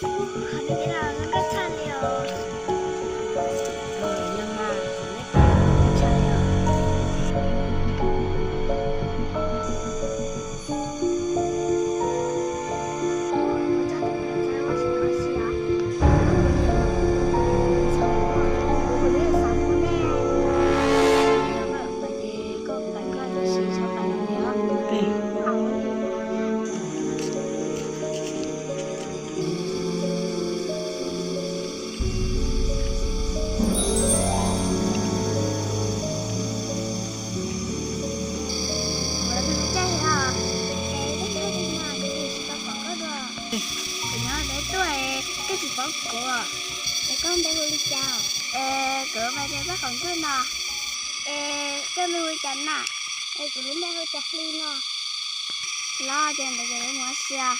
Qhov no ces zoo nkauj tshaj li os. Yog mas, qhov no tshaj li os. Ua li no, es koj tsis tau pom koj dua. Kuv nyob deb tuaj es koj tsis pom kuv. Es koj npe hu li cas? Es kuv mas ces pab qhov ntuj no. Es koj npe hu li cas na? Es kuv lub npe hu Cov Hli no. Los ces ntawd ces lawv mus ua si os.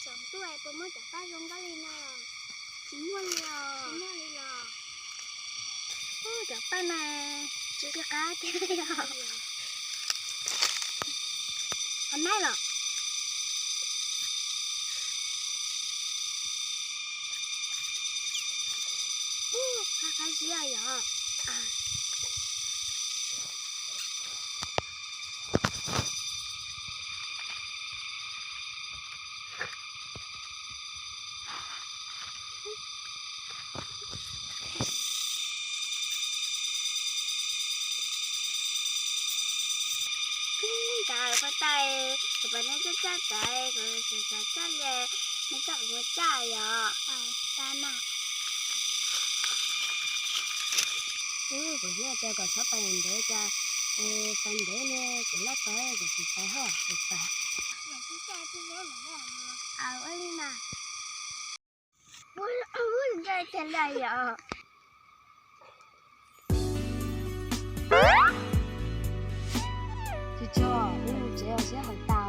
Tsoom tuaj puas muaj cov paj zoo nkauj li no? Tsis muaj li os. Tsis muaj li los? Ub, cov paj no tsis qab kiag li os. Qhov naib los? Ub, qab qab ziab yom. Nkawd poj tais, kuv pom nej coj caj tawv, kuv xav xav coj li, nej coj kuv mus caj yom. Kuv thiaj tias kom txhob pais ntev cas, pais ntev ne kuv laj pais kuv tsis pais hos kuv pais. Ua li na. Ub, ntshai tiag tiag yom. Tsis tso, wb mus tsev os, siab hawm tas.